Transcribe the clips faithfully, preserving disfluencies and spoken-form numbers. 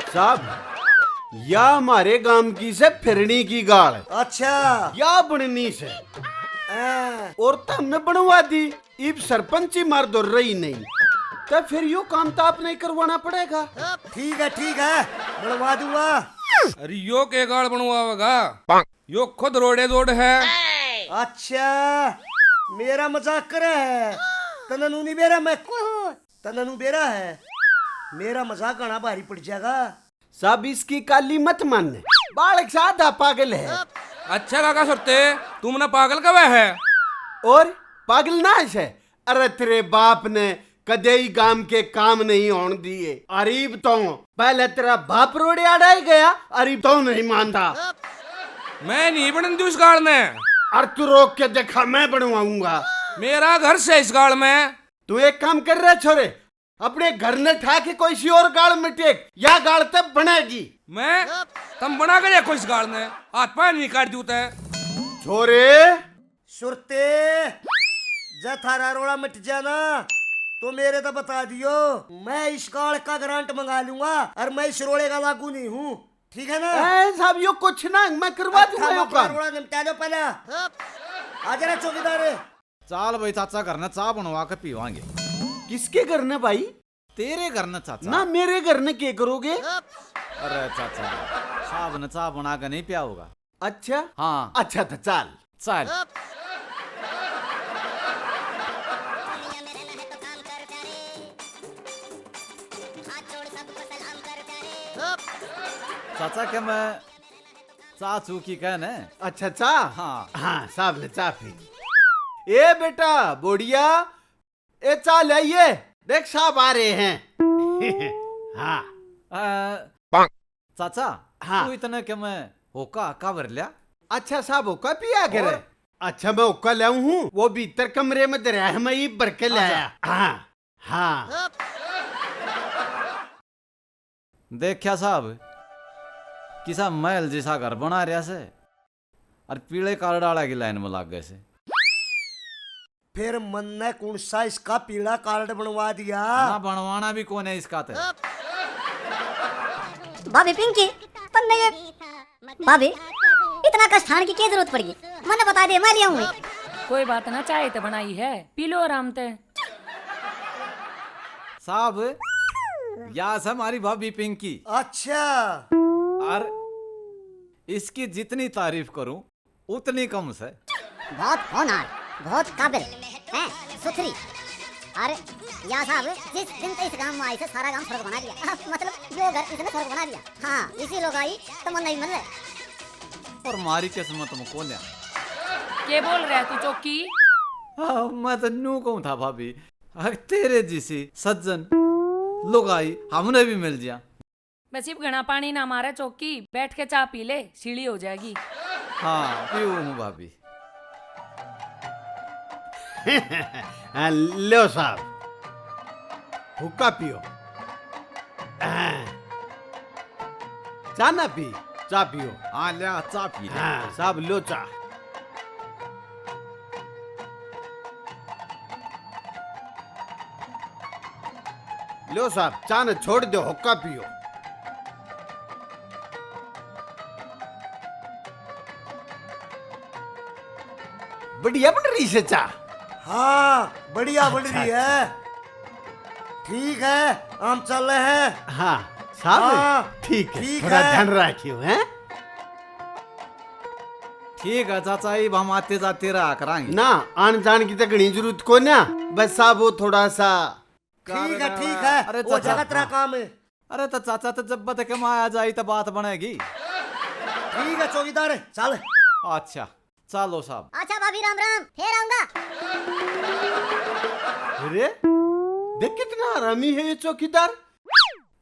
साहब, या हमारे गांव की से फिरनी की गाल। अच्छा। या बननी से। हाँ। और तो हमने बनवा दी, इब सरपंची मार दो रही नहीं, तो फिर यो काम तो आपने ही करवाना पड़ेगा। ठीक है, ठीक है, बनवा दूंगा। अरे यो के गाल बनवावेगा? यो खुद रोड़े जोड़ है। अच्छा, मेरा मजाक करे है? तन्ने नू नहीं बेरा मैं, तन्ने नू बेरा है? मेरा मजाक घना भारी पड़ जाएगा। साहब, इसकी काली मत मानने, बालक सा आधा पागल है। अच्छा काका सुरते, तुमने पागल कब है? और पागल ना है? अरे तेरे बाप ने कदे ही गांव के काम नहीं होण दिए। अरीब तो पहले तेरा बाप रोड़े आड़ा ही गया, अरीब तो नहीं मानता। मैं नहीं बनन दूं इस गाल ने। अरे तू रोक के देखा, मैं बनवाऊंगा। मेरा घर से इस गाल में। तू एक काम कर रहा छोरे, अपने घर ने ठा के कोई सी और गाल में टेक, या गाल ते बनेगी। मैं? तम बना के देखो इस गाल ने, हाथ पांव नहीं काट दूं ते। छोरे। सुरते, जै थारा रोड़ा मिट जा ना, तो मेरे तो बता दियो, मैं इस गाल का ग्रांट मंगा लूंगा और मैं इस रोड़े का लागू नहीं हूँ, ठीक है ना? ए, साहब, यो कुछ ना, मैं करवा दूंगा यो काम। रोड़ा निपटा लो पहले। आ जरा चौकीदार। चाल भाई चाचा, घर ने चाह बनवा के पीवांगे। किसके घर ने भाई? तेरे घर ने चाचा। ना, मेरे घर ने के करोगे? अरे चाचा, साहब ने चाह बना के नहीं पिया होगा। अच्छा? हाँ। अच्छा तो चाल। चाल। चाचा के मैं चाह चूकी कहने। अच्छा, चाह? हाँ। हाँ, साहब ने चाह पी ली। ए बेटा, बोड़िया, ए चाह ले आइए, देख साहब आ रहे हैं। हाँ। अ, चाचा, हाँ। तू इतने के मैं होका हक्का भर लिया। अच्छा साहब, होका पिया करे? और? अच्छा, मैं होका ले आऊं हूँ, वो भीतर कमरे में धरया है, मैं ये भर के ले आया। हाँ, हाँ। देखा साहब, किसा महल जैसा घर बना रहा से और पीले कार्ड आला की लाइन में लाग गए से। फिर मन्ने कौन सा इसका पीला कार्ड बनवा दिया? ना, बनवाना भी कौन है इसका ते। भाभी पिंकी, तन्ने ये, भाभी, इतना कष्ट ठाण की क्या जरूरत पड़ गई? मन्ने बता दे, मैं ले आऊंगी। कोई बात ना, चाय तो बनाई है, पी लो आराम ते। साहब, या से हमारी भाभी पिंकी। अच्छा। और इसकी जितनी तारीफ करूं, उतनी कम से। बहुत होनहार, बहुत काबिल, हैं, सुथरी। अरे, या साहब, जिस दिन तो इस गांव में आई से, सारा गांव स्वर्ग बना दिया। मतलब, यो घर इसने स्वर्ग बना दिया। हाँ, इसी लोग आई तो मन नहीं मिल रहे। और मारी किस्मत में कोन्या। के बोल रहा है तू, चौकी? हाँ, मैं तो न्यू कहूँ था, भाभी, अगर तेरे जिसी सज्जन लुगाई हमने भी मिल जा। बस इब घणा पानी ना मारे चौकी, बैठ के चाय पी ले, सीढ़ी हो जाएगी। हाँ, पीऊ हूँ भाभी। हाँ, लो साहब, हुक्का पियो। हाँ। चाय ना पी, चाय पियो। हाँ, ले आ, चाय पी ले। हाँ, साहब, लो चाय। लो साहब, चाय ने छोड़ दो, हुक्का पियो। बढ़िया बन रही से चाय। हाँ, बढ़िया बन अच्छा, रही अच्छा। है। ठीक है, हम चल रहे हैं। हाँ, साहब, हाँ, ठीक है, ठीक थोड़ा है। ध्यान रखियो, हैं? ठीक है चाचा, इब हम आते जाते रहा करांगे। ना, आन जान की तो घणी जरूरत को ना, बस साहब वो थोड़ा सा ठीक है, ठीक है, अरे वो चाचा, जगत रहा हाँ। काम है। अरे तो चाचा, तो जब तक हम आया जाई तो बात बनेगी। ठीक है चौकीदार, चल। अच्छा, चलो साहब। अच्छा भाभी, राम राम, फिर आऊंगा। अरे, देख कितना हरामी है ये चौकीदार।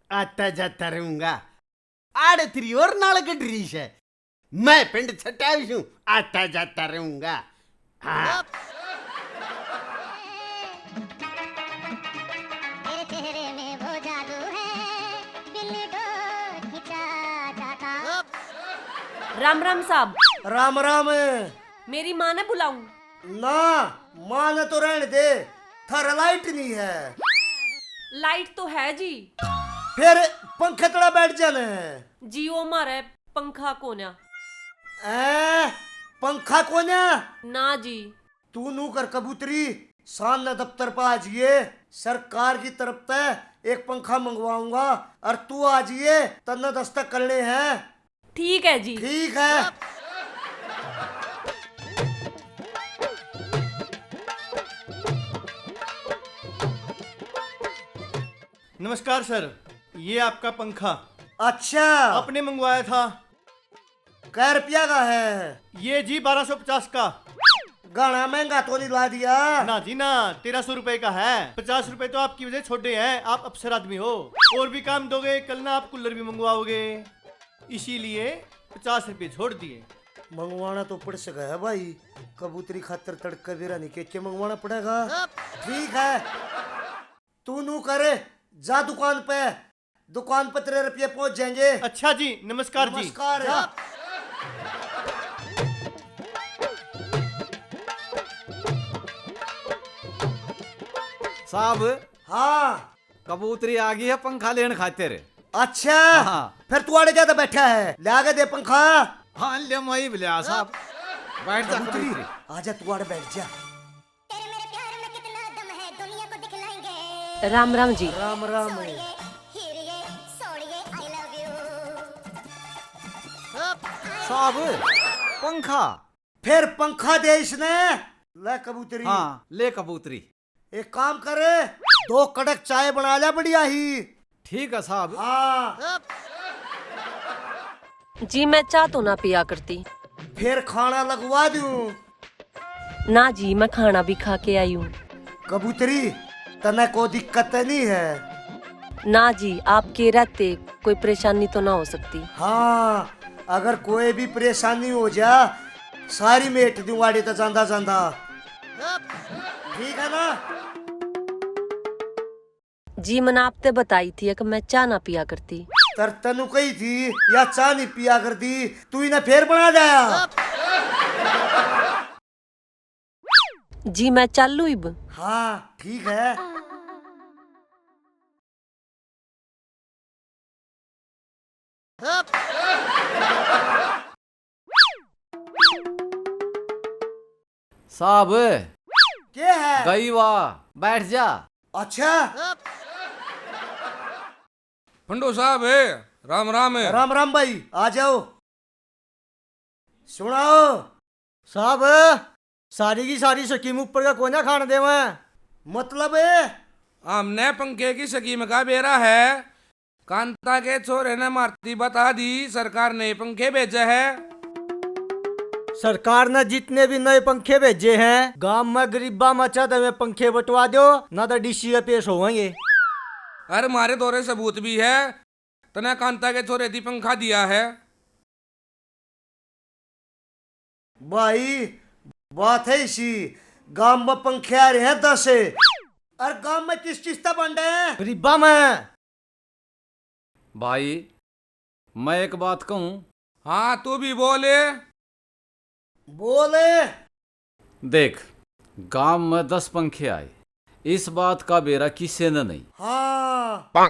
आता जाता रहूंगा। आड़े तेरी और नाल गडरी से। मैं पिंड छटाई हूँ, आता जाता रहूंगा। हाँ। तेरे चेहरे में वो जादू है, दिल डोर खिंचा जाता। राम राम साहब। राम राम। मेरी माँ ने बुलाऊं? ना, माँ ने तो रहने दे। थारे लाइट नहीं है। लाइट तो है जी। फिर पंखे तले बैठ जाने हैं। जी, वो मारे पंखा कोन्या। ए, पंखा कोन्या? ना जी। तू नू कर कबूतरी, शाम ने दफ्तर पर आ जाइए, सरकार की तरफ से एक पंखा मंगवाऊंगा, और तू आ जाइए, तन्ने दस्तक करने हैं। ठीक है जी। ठीक है। नमस्कार सर, ये आपका पंखा। अच्छा। आपने मंगवाया था। कै रुपया का है? ये जी बारह सौ पचास का। घणा महंगा तो नहीं ला दिया? ना जी ना, तेरह सौ रुपए का है। पचास रुपए तो आपकी वजह छोड़े हैं, आप अफसर आदमी हो। और भी काम दोगे, कल ना आप कूलर भी मंगवाओगे, इसीलिए पचास रुपए छोड़ दिए। मंगवाना तो पड़ सका है भाई, कबूतरी खातर तड़के बेरा नहीं के, के मंगवाना पड़ेगा। ठीक है, तू नू कर, जा दुकान पे, दुकान पे तेरे रुपये पहुंच जाएंगे। अच्छा जी, नमस्कार जी। नमस्कार। जा। साहब। हाँ। कबूतरी आ गई है पंखा लेन खातिर। अच्छा। हाँ। फिर तू आड़े ज्यादा बैठा है, ले आगे दे पंखा। हाँ, ले मैं ही लिया साहब। बैठ जा कबूतरी, कबूतरी। आजा, तू आड़े बैठ जा। तेरे मेरे प्यार में कितना दम है, दुनिया को दिखलाएंगे। राम राम जी। राम राम। सोनिए, हीरिए, सोनिए, I love you। साहब, पंखा। फिर पंखा दे इसने। ले कबूतरी। हाँ, ले कबूतरी। एक काम कर, दो कड़क चाय बना ले बढ़िया ही। ठीक है साहब। हाँ। जी, मैं चाह तो ना पिया करती। फिर खाना लगवा दूं? ना जी, मैं खाना भी खा के आई हूँ। कबूतरी, तन्ने कोई दिक्कत तो नहीं है? ना जी, आपके रहते कोई परेशानी तो ना हो सकती। हाँ, अगर कोई भी परेशानी हो जा, सारी मेट दूं आड़े तो जांदा जांदा। ठीक है ना? जी, मैंने आप ते बताई थी कि मैं चाह ना पिया करती। तर तनु कही थी या चाह नहीं पिया करती, तू इन्हें फेर बना जाया। जी, मैं चालू इब। हाँ, ठीक है। साहब। के है? गई वा, बैठ जा। अच्छा। फंडो साहब, राम राम। राम राम भाई, आ जाओ। सुनाओ। साहब, सारी की सारी स्कीम ऊपर का कोन्या खान देवे। मतलब? हमने पंखे की स्कीम का बेरा है। कांता के छोरे ने मारती बता दी, सरकार ने पंखे भेजे है। सरकार ने जितने भी नए पंखे भेजे हैं, गांव में गरीबा में चाहते हुए पंखे बंटवा दो, ना तो डीसी पे पेश होवेंगे। अरे, मारे दौरे सबूत भी है, तने कांता के छोरे दी पंखा दिया है। भाई, बात है इसी, गांव में पंखे आ रहे हैं दस, और गांव में किस चीज का बंडा है? गरीबा में। भाई, मैं एक बात कहूं? हाँ, तू भी बोले। बोले। देख, गांव में दस पंखे आए, इस बात का बेरा किसी ने नहीं। हाँ।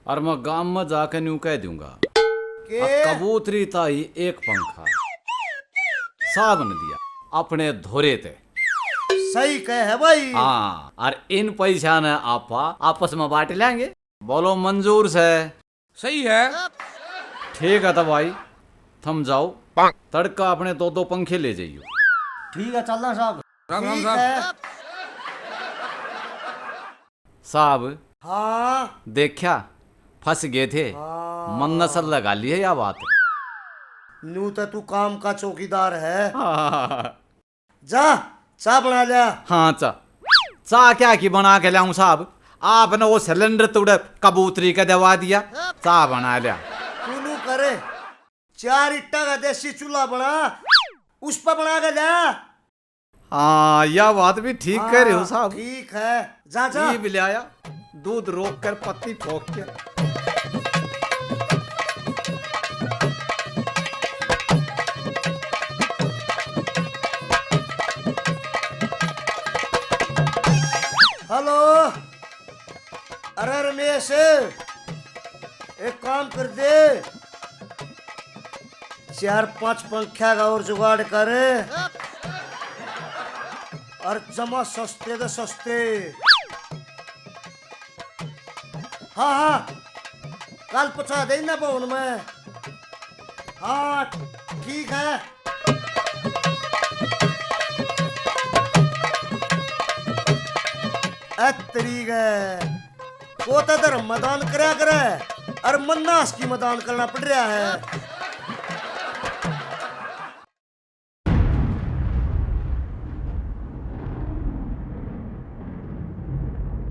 और मैं गांव में जाके न्यू कह दूंगा, के? आ कबूतरी ताई एक पंखा साहब ने दिया अपने धोरे ते। सही कहे है भाई। हाँ, और इन पैसा ने आपा आपस में बांट लेंगे। बोलो, मंजूर से? सही है। ठीक है, तो भाई, थम जाओ, तड़का अपने दो दो पंखे ले जाइयो। ठीक है, चलना साहब। राम राम ठीक साहब। है। साहब। हाँ। देखा, फंस गए थे। हाँ। मन नसर लगा ली है या बात। नू तो तू काम का चौकीदार है। हाँ। जा, चाह बना लिया। हाँ, चाह। चाह क्या की बना के लाऊं साहब? आपने वो सिलेंडर तुड़े कबूतरी का दवा दिया, चाह बना लिया। तू नू करे, चार इट्टा का देसी चूल्हा बना, उस पर बना के लिया। हाँ, यह बात भी ठीक कह रहे हो हाँ, साहब। ठीक है, जा, जा। ये भी ले आया, दूध रोक कर पत्ती ठोक के। हेलो, अरे रमेश, एक काम कर दे, चार पांच पंख्या का और जुगाड़ कर, और जमा सस्ते दे सस्ते। हाँ हाँ, कल पहुंचा दे ना फोन में। हाँ, ठीक है। ए तेरी गै, वो तो धर्म मैदान करया करे, और मन्नास की मैदान करना पड़ रहा है।